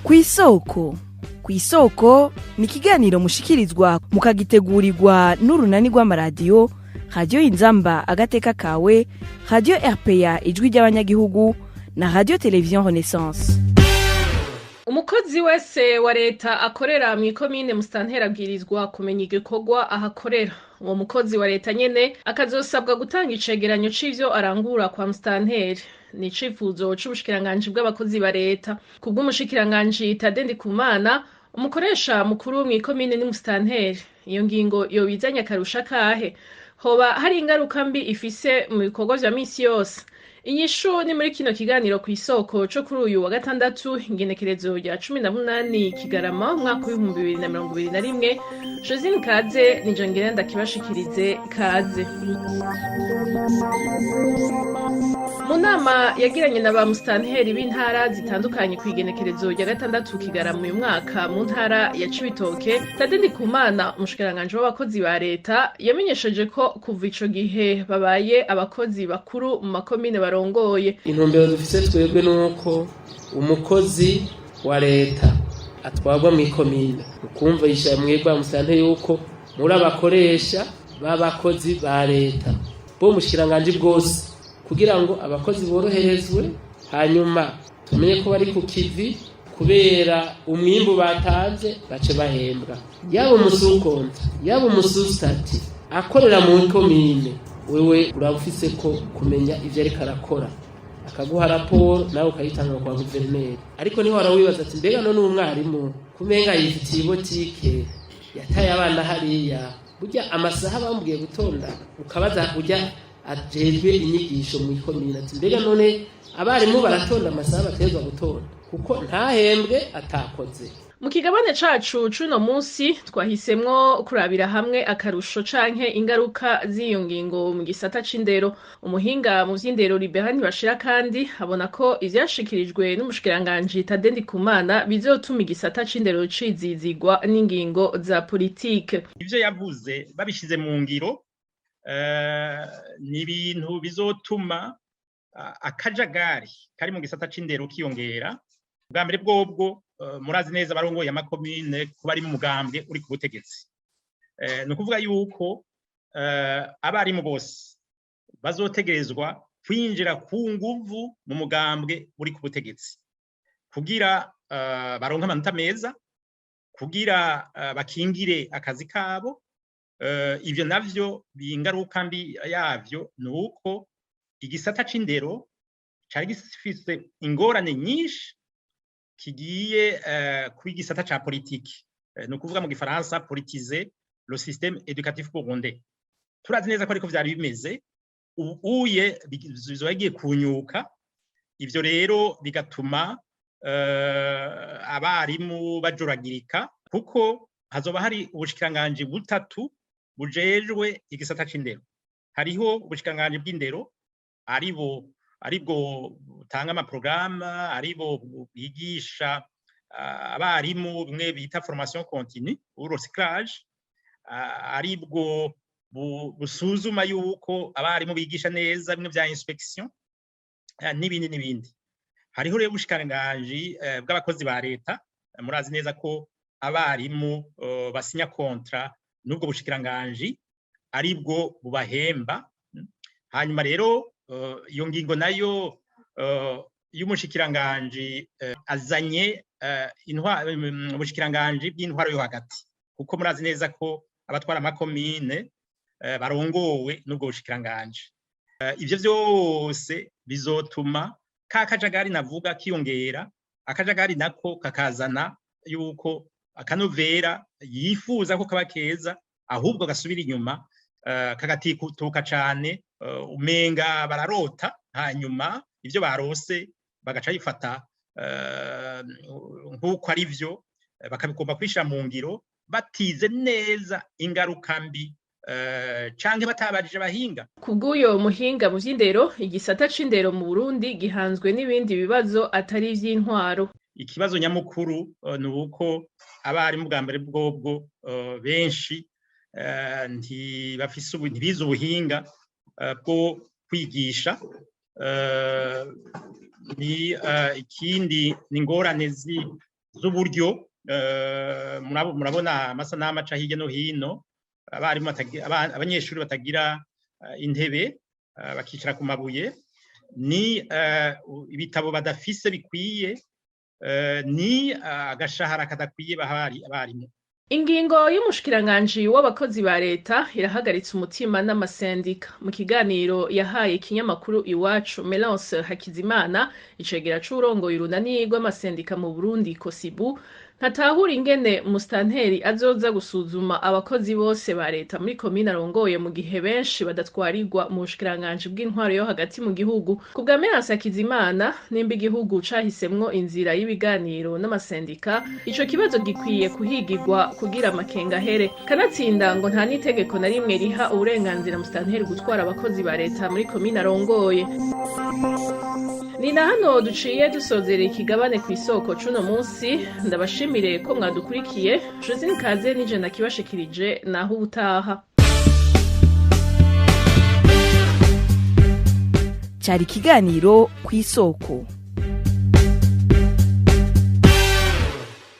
Kw'isoko, kw'isoko ni ikiganiro mushikirizwa mukagitegurirwa n'urunani rw'amaradiyo Radiyo Inzamba Agateka Kawe, Radiyo RPA Ijwi ry'Abanyagihugu na Radiyo Televiziyo Renaissance. Umukozi wese wa leta akorera mw'ikomine, musitanteri abwirizwa kumenya igikorwa ahakorera. Uwo mukozi wa leta nyene akazosabwa gutanga icegeranyo c'ivyo arangura kwa musitanteri. Ni icifuzo c'ubushikiranganji bw'abakozi ba leta. Kubw'umushikiranganji Tade Ndikumana, umukoresha mukuru mw'ikomine ni musitanteri. Iyo ngingo yoba izanye akarusho akahe? Hoba hari ingaruka mbi ifise mu bikorwa vya misi yose? Inyishu ni muri kino kiganiro Kw'isoko co kuri uyu wa gatandatu, ingenekerezo rya 18 Kigarama, umwaka w'2021. Josine Kaze nije ngira ndakibashikirize. Kaze. Mu nama yagiranye na ba musitanteri b'intara zitandukanye kw'igenekerezo rya 6 Kigarama uyu mwaka mu ntara ya Cibitoke, Tade Ndikumana, umushikiranganji w'abakozi ba leta, yamenyesheje ko kuva ico gihe babaye abakozi bakuru mu makomine barongoye. Intumbero dufise twebwe nuko umukozi wa leta atwarwa mw'ikomine, ukumvisha mwebwe musitanteri yuko muri abakoresha b'abakozi ba leta bo mushikiranganji bwose, kugira ngo abakozi boroherezwe, hanyuma tumenye ko bari ku kivi kubera umwimbu batanze, bace bahembwa. Yaba umusukonta, yaba umususitati akorera mu komine, wewe uraba ufise ko kumenya ivyo ariko arakora, akaguha raporo, nawe ukayitanga kwa guverineri. Ariko niho wibaza ati: "Mbega none umwarimu kumenga yifitiye ibotike, yataye abana hariya, burya amasaha bambwiye gutonda?" Ukabaza urya ajejwe inyigisho mu ikomine ati: "Mbega none abarimu baratonda amasaha bategerezwa gutonda?" Kuko ntahembwe atakoze. Mu kigabane cacu c'uno munsi twahisemwo kurabira hamwe akarusho canke ingaruka z'iyo ngingo mu gisata c'indero. Umuhinga mu vy'indero Libera Ntibashira kandi abona ko ivyashikirijwe n'umushikiranganji Tade Ndikumana bizotuma igisata c'indero cizizigwa n'ingingo za politike. Ivyo yavuze babishize mu ngiro, ni ibintu bizotuma akajagari kari mu gisata c'indero kiyongera. Bwa mbere bwobwo, murazi neza abarongoye amakomine kuba ari mu mugambwe uri ku butegetsi. Ni ukuvuga yuko abarimu bose bazotegerezwa kwinjira ku nguvu mu mugambwe uri ku butegetsi kugira baronke amanota meza, kugira bakingire akazi kabo. Ivyo navyo ingaruka mbi yavyo ni uko igisata c'indero cari gifise ingorane nyinshi kigiye kuba igisata ca politiki, ni ukuvuga mu gifaransa politiser le système éducatif burundais. Turazi neza ko ariko vyari bimeze, ubuye bizoba bigiye kunyuka. Ivyo rero bigatuma abarimu bajuragirika, kuko hazoba hari ubushikiranganji butatu bujejwe igisata c'indero. Hariho ubushikiranganji bw'indero, aribo aribwo butanga amaprograma, aribo bigisha abarimu bimwe bita formation continue ou recyclage, aribwo busuzuma yuko abarimu bigisha neza, bimwe vya inspection, n'ibindi n'ibindi. Hariho rero ubushikiranganji bw'abakozi ba leta. Murazi neza ko abarimu basinya contrat n'ubwo bushikiranganji, aribwo bubahemba. Hanyuma rero iyo ngingo nayo y'umushikiranganji azanye ubushikiranganji bw'intwaro yo hagati, kuko murazi neza ko abatwara amakomine barongowe n'ubwo bushikiranganji. Ivyo vyose bizotuma ka kajagari navuga kiyongera, akajagari nako kakazana yuko akanovera yifuza ko kaba keza ahubwo gasubira inyuma, kagatituka cane. Umenga bararota, hanyuma ivyo barose bagaca bifata nk'uko ari vyo, bakabigomba kwishira mu ngiro batize neza ingaruka mbi canke batabajije abahinga. Kubw'uyo muhinga mu vy'indero, igisata c'indero mu Burundi gihanzwe n'ibindi bibazo atari ivy'intwaro. Ikibazo nyamukuru ni uko abarimu bwa mbere bwobwo benshi ntibafise, ntibize ubuhinga bwo kwigisha. Ni ikindi ni ingorane z'uburyo. Murabona amasanamu aca hirya no hino, abarimu, abanyeshuri batagira intebe, bakicara ku mabuye, ni ibitabo badafise bikwiye, ni agashahara kadakwiye baha abarimu. Ingingo y'umushikiranganji w'abakozi ba leta irahagaritse umutima n'amasendika. Mu kiganiro yahaye ikinyamakuru Iwacu, Melance Hakizimana, icegera c'uwurongoye urunani rw'amasendika mu Burundi Kosibu, ntatahura ingene musitanteri azoza gusuzuma abakozi bose ba leta muri komine arongoye mu gihe benshi badatwarirwa mu bushikiranganji bw'intwaro yo hagati mu gihugu. Ku bwa Melance Hakizimana, nimba igihugu cahisemwo inzira y'ibiganiro n'amasendika, ico kibazo gikwiye kuhigirwa kugira amakenga ahere. Kanatsinda ngo nta n'itegeko na rimwe riha uburenganzira musitanteri gutwara abakozi ba leta muri komine arongoye. Ni na hano duciye dusozera ikigabane ku isoko c'uno munsi. Ndabashimire ko mwadukurikiye. Josine Kaze nije nakibashikirije, naho ubutaha. Cyari ikiganiro ku isoko.